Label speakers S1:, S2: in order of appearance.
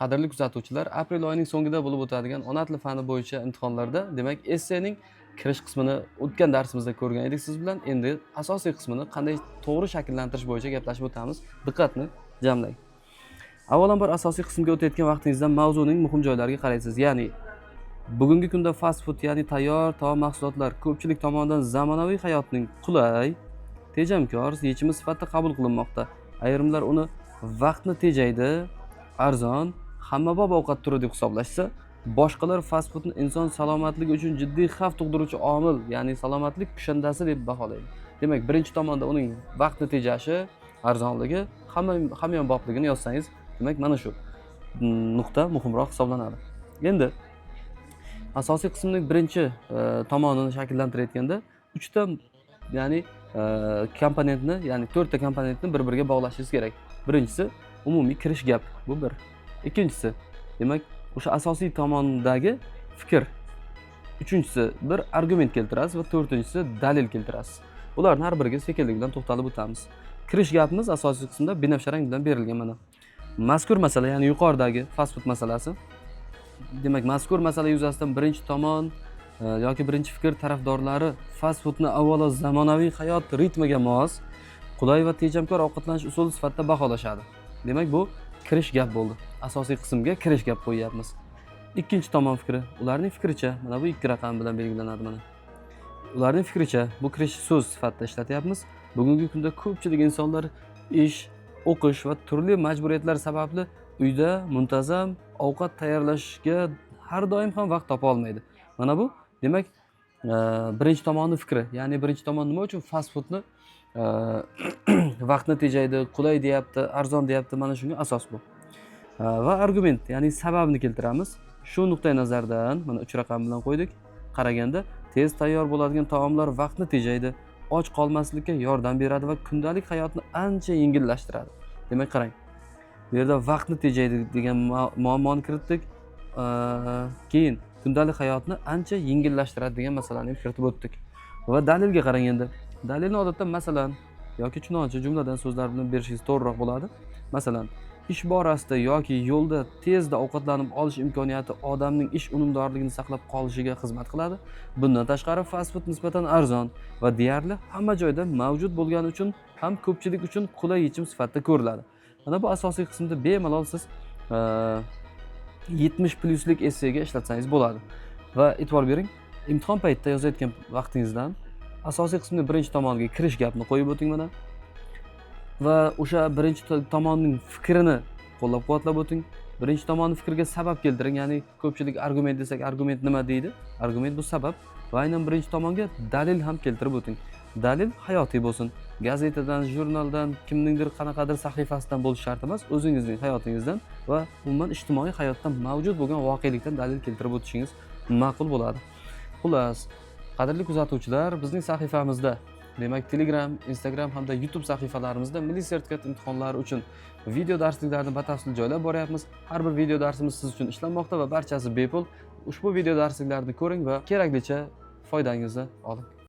S1: Qadrli kuzatuvchilar, aprel oyining so'ngida bo'lib o'tadigan ona tili fani bo'yicha imtihonlarda, demak, essening kirish qismini o'tgan darsimizda ko'rgan edik siz bilan. Endi asosiy qismini qanday to'g'ri shakllantirish bo'yicha gaplashib o'tamiz. Diqqatni jamlang. Avvalambor, asosiy qismga o'tayotgan vaqtingizda mavzuning muhim joylariga qaraysiz. Ya'ni bugungi kunda fast food, ya'ni tayyor taom mahsulotlar ko'pchilik tomonidan zamonaviy hayotning qulay, tejamkor yechimi sifatida qabul qilinmoqda. Ayrimlar uni vaqtni tejaydi, arzon, hammabop ovqat turi deb hisoblashsa, boshqalar fast foodni inson salomatligi uchun jiddiy xavf tug'diruvchi omil, ya'ni salomatlik kushandasi deb baholaydi. Demak, birinchi tomonda uning vaqtni tejashi, arzonligi, hamma hamyonbopligini yozsangiz, demak, mana shu nuqta muhimroq hisoblanadi. Endi asosiy qismning birinchi tomonini shakllantirayotganda uchta, ya'ni komponentni, ya'ni to'rtta komponentni bir biriga bog'lashingiz kerak. Birinchisi umumiy kirish gap, bu bir. Ikkinchisi, demak, o'sha asosiy tomondagi fikr. Uchinchisi, bir argument keltirasiz va to'rtinchisi, dalil keltirasiz. Ularni har biriga sekinlik bilan to'xtalib o'tamiz. Kirish gapimiz asosiy qismda binafsha rang bilan berilgan mana. Mazkur masala, ya'ni yuqoridagi fast food masalasi. Demak, mazkur masala yuzasidan birinchi tomon yoki birinchi fikr tarafdorlari fast foodni avvalo zamonaviy hayot ritmiga mos, qulay va tejamkor ovqatlanish usuli sifatida baholashadi. Demak, bu kirish gap bo'ldi. Asosiy qismga kirish gap qo'yyapmiz. Ikkinchi tomon fikri. Ularning fikricha, mana bu ikki raqam bilan belgilanadi mana. Ularning fikricha, bu kirish so'z sifatida ishlatyapmiz. Bugungi kunda ko'pchilik insonlar ish, o'qish va turli majburiyatlar sababli uyda muntazam ovqat tayyorlashga har doim ham vaqt topa olmaydi. Mana bu, demak, birinchi tomonni fikri. Ya'ni birinchi tomon nima uchun fast foodni vaqtni tejaydi, qulay deyapti, arzon deyapti, mana shunga asos bu. Va argument, ya'ni sababini keltiramiz. Shu nuqtai nazardan mana uch raqam bilan qo'ydik. Qaraganda tez tayyor bo'ladigan taomlar vaqtni tejaydi, och qolmaslikka yordam beradi va kundalik hayotni ancha yengillashtiradi. Demak, qarang, bu yerda vaqtni tejaydi degan muammoni kiritdik. Keyin kundalik hayotni ancha yengillashtiradi degan masalani ham kiritib o'tdik. Va dalilga qarang endi. Dalilni odatda masalan yoki chunonchi, jumladan so'zlar bilan berishingiz to'g'riroq bo'ladi. Masalan, ish borasida yoki yo'lda tezda ovqatlanib olish imkoniyati odamning ish unumdorligini saqlab qolishiga xizmat qiladi. Bundan tashqari, fast food nisbatan arzon va deyarli hamma joyda mavjud bo'lgani uchun ham ko'pchilik uchun qulay yechim sifatida ko'riladi. Mana bu asosiy qismda bemalol siz 70 plyuslik essega ishlatsangiz bo'ladi. Va e'tibor bering, imtihon paytida yozayotgan vaqtingizdan asosiy qismni birinchi tomoniga kirish gapni qo'yib o'ting mana. Va o'sha birinchi tomonning fikrini qo'llab-quvvatlab o'ting. Birinchi tomonni fikriga sabab keltiring, ya'ni ko'pchilik argument desak, argument nima deydi? Argument bu sabab va aynan birinchi tomonga dalil ham keltirib o'ting. Dalil hayotiy bo'lsin. Gazetadan, jurnaldan, kimningdir qanaqadir sahifasidan bo'lishi shart emas, o'zingizning hayotingizdan va umuman ijtimoiy hayotda mavjud bo'lgan voqelikdan dalil keltirib o'tishingiz ma'qul bo'ladi. Xullas, qadrli kuzatuvchilar, bizning sahifamizda, demak, Telegram, Instagram hamda YouTube sahifalarimizda milliy sertifikat imtihonlari uchun video darsliklarni batafsil joylab boryapmiz. Har bir video darsimiz siz uchun ishlanmoqda va barchasi bepul. Ushbu video darsliklarni ko'ring va keraklicha foydangizni oling.